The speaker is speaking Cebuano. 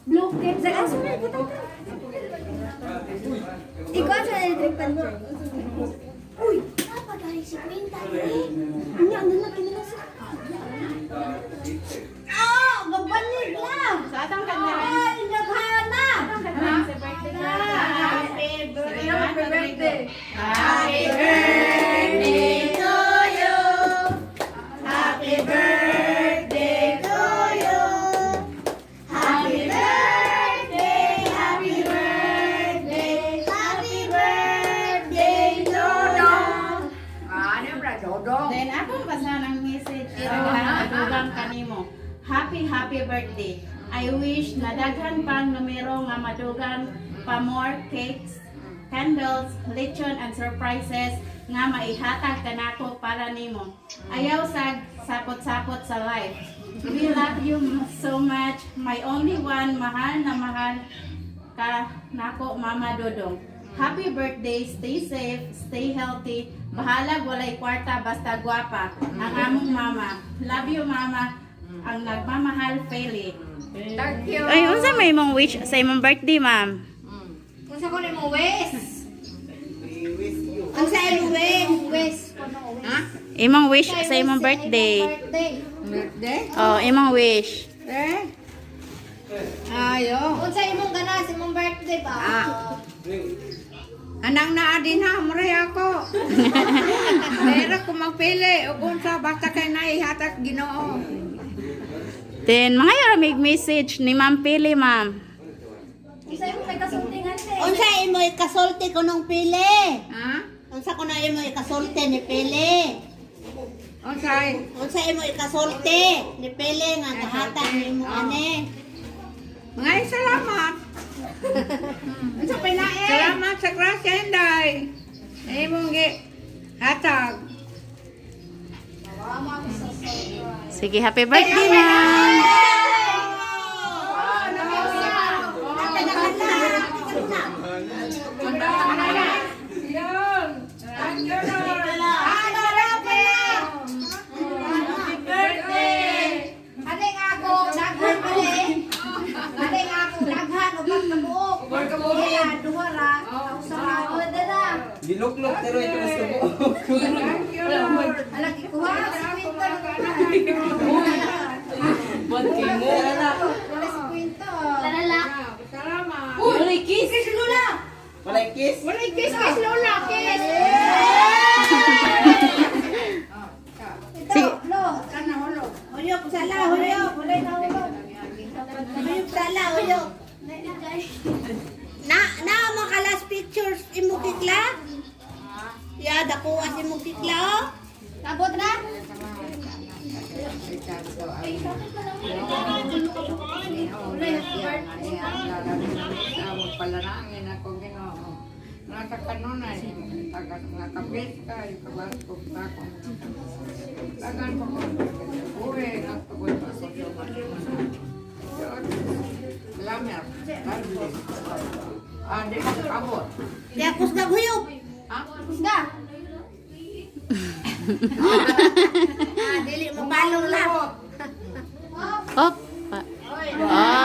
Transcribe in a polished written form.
Blue cake. Sa asa na butang ka. Ikaw sa electric pan. Uy, napagari si Quinta eh. Anya ano na kinala sa. Ah, gabalig lang. Sa atang ka na. Ay, naghana. Sa birthday ka. Happy birthday. Happy birthday to you. Happy birthday to you. Happy birthday, happy birthday, happy birthday, Dodong. Ano ba, Dodong? Then ako basahan ang message sa dugang kanimo. Happy, happy birthday. I wish na daghan pang numero nga madugang pa more cakes, candles, lechon and surprises nga maihatag kanako para nimo. Ayaw sa sapot-sapot sa life. We love you so much. My only one, mahal na mahal ka nako, Mama Dodong. Happy birthday, stay safe, stay healthy. Bahalag walay kwarta basta gwapa. Ang among mama. Love you, Mama. Ang nagmamahal, Feli. Thank you. Ay, unsa may imong wish sa imong birthday, ma'am? Unsa ko nimo wish? Unsa imong wish? Wish. Ha? Imong wish sa imong birthday. Birthday. Birthday? Oh, imong wish. Eh? Ayo. Unsa imong gana sa imong birthday ba? Ah. Anang naa din ha, muray ako. Pero kung magpili, o kung sa basta kay naihatag Ginoo. Then mga mig message ni Ma'am Pili, ma'am. Unsa imong may kasulti nga ate? Unsa imo ikasulti kunong pili? Ha? Unsa kuno imo ikasulti ni pili? Unsay? Unsa imo ikasulti ni pili nga gahatag nimo ani? Mga salamat. Unsa pa na eh? Salamat sa grasya, Inday. Na imong gi hatag. Sige, happy birthday, ma'am. Yun. Thank you, Lord. Aning ako daghan pa eh. Aning ako daghan upat ka buok. Iya, duha ra. Usa ka. Oh, dada. Giluklok pero ito mas kabuok. Thank you, Lord. Ala gikuha si Quinta. Buwan kay mo. Wala si Quinta. Walay kiss? Walay kiss, kiss Lola, kiss. Sige. Kana hulog. Huyop sala, huyop. Walay na hulog. Huyop sala, huyop. Na, na mga last pictures imo kikla? Ya, dako as imo kikla oh. Abot na? Palalangin ako Ginoo. Nasa kanunay, taga nga kapis ka, ikabaskog na ako. Tagan ko ko, buhay, nagtugod pa ako sa mga. Lamer, lammer. Ah, di ko kabot. Ya kusga huyop. Kusga. Ah, dili mapalo la. Op. Ah.